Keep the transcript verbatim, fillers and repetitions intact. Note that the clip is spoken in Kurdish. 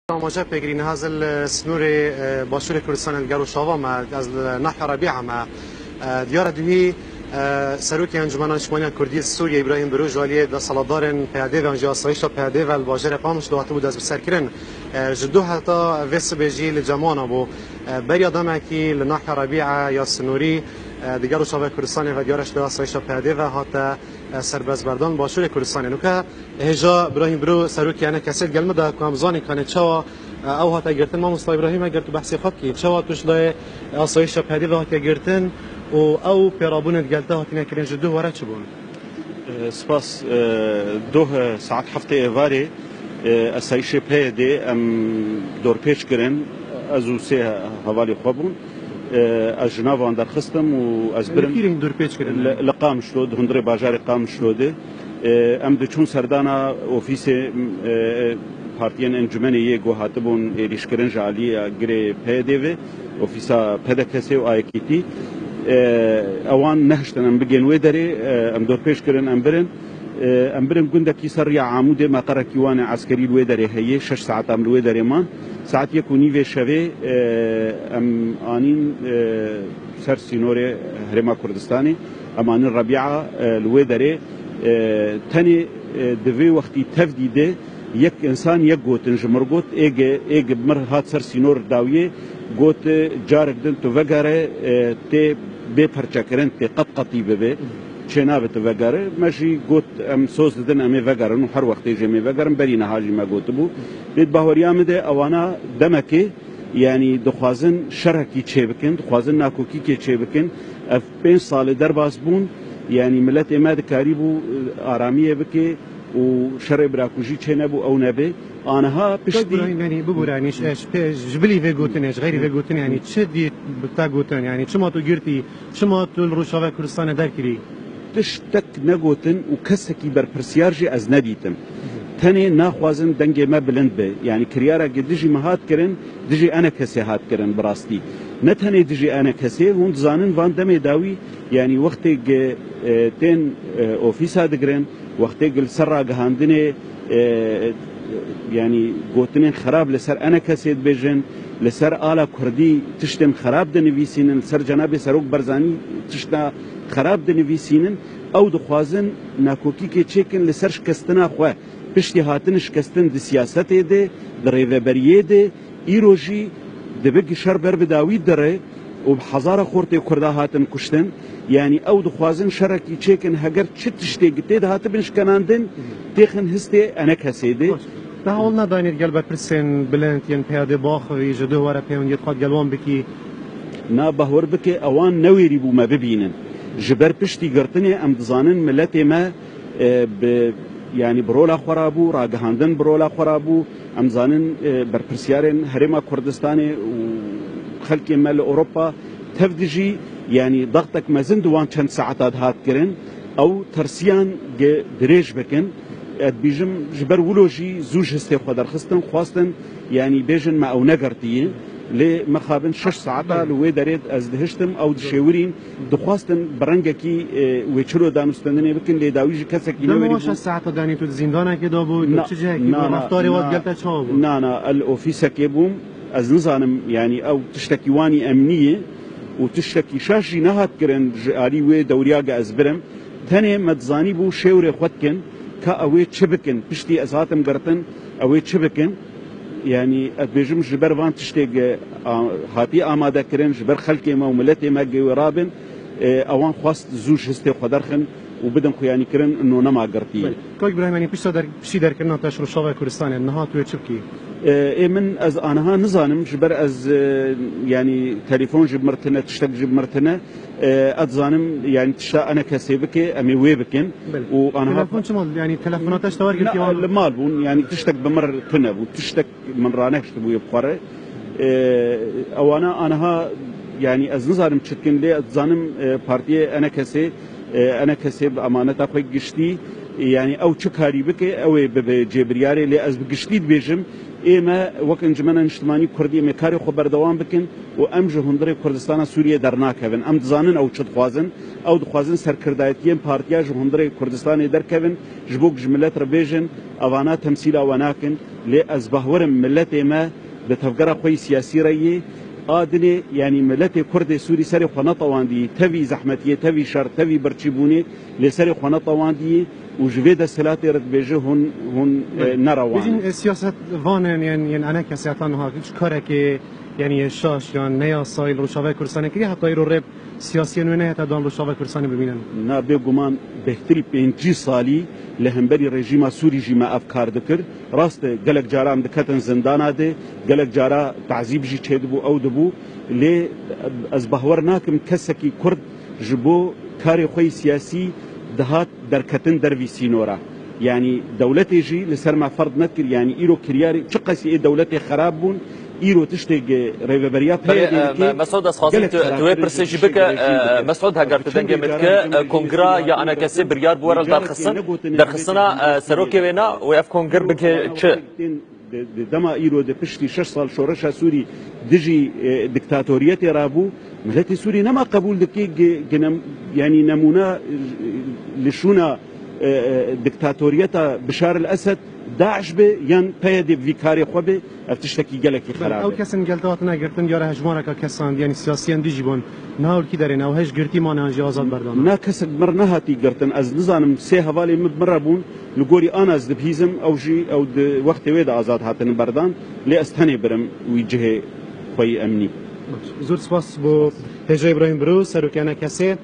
Amaje pêkirî niha ez li sînorê, e, başûrê Kurdistanê li gel Rojava me, ez li Nahya Rebîa me. E, diyar e duhî, e, Serokê Encûmena Niştimanî ya Kurdî li Sûriyê, Îbrahîm Birû, ji aliyê desthilatdarên P Y D ve an jî asayîşa P Y D ve li bajêrê Qamişlo hatibû destbeserkirin. E, ji doh heta vê sibê jî li Cemwana bû. E, beriya demekî li Nahya Rebîa ya sînorî, e, di gel Rojavayê Kurdistanê ve diyar e ji doh asayîşa P Y D ve hate, e, serbestberdan başûrê Kurdistanê. Nûke Hêja Birahîm Biro, serokê E N K S'ê, digel me de ku em zanîn kanê çawa, e, ew hate girtin. Mamosta Îbrahîm, eger tu behsê xwe bikî, çawa tu ji layê asayîşa P Y D ve hatiye girtin û ew pêrabûnên digel te hatine kirin ji duh were çi bûn? E, spas. E, duh, e, saet heftê êvarê, e, asayîşê P Y D em dorpêç kirin. Ez û sê hevalê xwe bûn. E, ez ji nav wan derxistim û ez birim. Li kî rê dorpêç kirin? Li, li Qamişlo, di hundirê bajarê Qamişlo de. E, em diçûn serdana ofîsê, e, partiyên encûmenê yê ku hatibûn êrîşkirin ji aliyê girê P Y D ve, ofîsa P D K S'ê û A K P'ê. E, ewan nehiştin em bigên wê derê, e, em dorpêç kirin, em birin. E, em birin gundekî ser riya Amûdê, meqerekî wan ê eskerî li wê derê heye, şeş saet em li wê derê man. Saet yek û nîvê şevê, e, em anîn, e, ser sînorê Herêma Kurdistanê, em anîn Rebîa, e, li wê derê, e, tenê, e, di vê wextî tevdî de yek însan yek gotin ji min re got, êge, êge bi min re hat ser sînor dawiyê, got, carek din tu vegere, e, tê bê perçekirin, tê qet qetî bibe. Çênabe tu vegere. Me jî got, em soz didin, em ê vegerin û her wextê jî em ê vegerin. Berî niha jî me gotibû. Lê di bahweriya min de ewana demekê, yanî dixwazin şerekî çêbikin, dixwazin nakokîkê çêbikin. Ev pênc sal e derbas bûn, yanî miletê me dikarîbû, e, aramiyê bike û şerê birakujî çênebû, ew nebe. Aniha piştî. Kak Îbrahîm, yanî bibûre, yanî ji, ji, ji bilî vê gotinê, ji xeyrî vê gotinê, yanî çi dî bi te gotin, yanî çima tu girtî, çima tu li Rojava Kurdistanê derkirî? Tiştek negotin û kesekî berpirsiyar jî ez nedîtim. Tenê naxwazin dengê me bilind be. Yanî kiryareke dijî me hat kirin, dijî E N K S'ê hat kirin bi rastî. Ne tenê dijî E N K S'ê, hûn dizanin van demê dawî, yanî wextê ge, e, tên, e, ofîsa digirin, wextê ge li ser ragihandinê, e, yanî gotinên xerab li ser E N K S'ê dibêjin, li ser ala Kurdî tiştên xerab dinivîsînin, li ser Cenabê Serok Barzanî tişta xerab dinivîsînin, ew dixwazin nakokîkê çêkin li ser şikestina xwe. Piştî hatin şikestin di siyasetê de, di rêveberiyê de, îro jî dibe şer ber bi dawî dire û bi hezara xortê Kurda hatin kuştin. Yanî ew dixwazin şerekî çêkin, heger çi tiştê tê de hatibin şikenandin, têxin histê E N K S'ê de. Baş. Te hewl nedanî gel berpirsên bilind yên P Y D biaxivî, ji duh were pêwendiyê xwe gel wan bikî? Na, bahwer bike, ewan newêrî bû me bibînin. Ji ber piştî girtinê em dizanin miletê me, e, bi, yanî bi rola xwe rabû, ragihandin bi rola xwe rabû. Em zanin, e, berpirsiyarên Herêma Kurdistanê û xelkê me li Ewropa tev dijî, yanî daxtek mezin di wan çend saeta de hat kirin. Ew tersiyan ge dirêj bikin. Ez dibêjim, ji ber wilo jî zû ji histê xwe derxistin, xwestin, yanî bêjin me ew negirtiye. Lê mixabin şeş saeta li wê derê ez dihiştim, ew dişêwirîn, dixwestin bi rengekî, e, wê çilo danûstendinê bikin, lê dawî jî kesekî Dema newêrî bû. Şeş saeta danî tu di zîndanekê de bû, tu Na, çi cihekî na, bû, na, reftarê wan na, digel te çawa bû? Na, na, el ofîsekê bûm, ez nizanim, yanî ew tiştekî wan î emnî ye û tiştekî şaş jî nehat kirin ji alî wê dewriya ge ez birim. Tenê me dizanîbû şêwrê xwe dikin, ka ew ê çi bikin, piştî ez hatim girtin, ew ê çi bikin. Yanî, ez dibêjim, ji ber van tiştê ge, a, hatî amade kirin, ji ber xelkê me û miletê me ge wê rabin, e, ewan xwest zû ji histê xwe derxin û bidin xuyanîkirin, no nema girtî. Belê. Kak Îbrahîm, yanî pişta der-, piştî derkirina te ji Rojavayê Kurdistanê, niha tu yê çi bikî? E, ê min, ez aniha nizanim, ji ber ez, e, yanî telefon jî bi mir tine, tiştek jî bi mir tine. E, ez dizanim, yanî tişta E N K S'ê bike, em ê wê bikin. Belê. Û aniha Telefon çima, yanî telefona te ji te wer girtiye Na, wan? Li mal bûn, yanî tiştek bi mir tune bû, tiştek min ranehiştibûye bi xwe re. E, ewana aniha, yanî ez nizanim çi dikin, lê ez dizanim, e, partiyê E N K S'ê, e, E N K S'ê bi emaneta xwe giştî, e, yanî ew çi karî bike, ew ê bibe cêbiryarê, lê ez bi giştî dibêjim, Ê me wek Encumena Niştimanî Kurdî em ê karê xwe berdewam bikin û em ji hundirê Kurdistana Sûriyê dernakevin. Em dizanin ew çi dixwazin. Ew dixwazin serkirdayetiyên partiya ji hundirê Kurdistanê derkevin, ji bo ku ji milet re bêjin, evana temsîla we nakin. Lê ez bahwerim miletê me di tevgera xwe yî siyasî re yê. A dinê, yanî miletê Kurdê Sûrî serê xwe netewandî, tevî zehmetiyê, tevî şer, tevî birçîbûnê lê serê xwe netewandî û ji vê desthilatê re dibêje hûn, hûn, e, Belê. Nerewan Bêjin, in. E, siyaset vanin yên, yên enekesê heta niha hiç karekê, yanî yê şaş yan ne yasayî li Rojavayê Kurdistanê kiriye, heta îro rê siyasiyên wê nehête dan Rojavayê Kurdistanê bibînin. Na bêguman bêhtirî pêncî salî li hemberî rejîma Sûrî jî me ev kar dikir. Rast e, gelek cara em diketin zindana de, gelek cara tazîb jî çêdibû, ew dibû. Lê ez bahwer nakim kesekî Kurd ji bo karê xwe yî siyasî dihat derketin dervî sînora. Yanî dewletê jî li ser me ferd nekir, yanî îro kiryarê çiqasî ê dewletê xerab bûn, îro tiştê gi rêveberiya Belê, peyê e, dikê, Me-, Mesûd, ez xwazim gelek tu, tu wê xerabkirin pirsê jî jî bike, piştê e, rejîm Mesûd, heger tu dengê min dike, e, kongra ya enekesê biryar bû were derxistin, derxistina, e, serokê wê na û ev kongir bike çi? Di, di dema îro de piştî şeş sal şoreşa Sûrî dijî, e, diktatoriyetê rabû, miletê Sûrî nema qebûl dikê gi-, gi nem-, yanî nemûna, e, li şûna, e, e, diktatoriyeta Bişar el Esed, DAIŞ be yan P Y D vî karê xwe be, ev tiştekî gelekî Belê, xerab ew e. Kesin gel te hatine girtin, diyare hejmareka kesan, yanî siyasiyan dijî bûn. Niha wekî derê ne, ew hej girtî mane yan jî azad berdan. Na kesek mir nehatî girtin. Ez nizanim sê hevalê min bi min re bûn. Li gorî ana ez dibihîzim, ew jî ew di wextê wê de azad hatine berdan. Lê ez tenê birim wî cihê xwe yî emnî. Baş. Zor spas bo Hêja Îbrahîm Biro, serokê enekesê.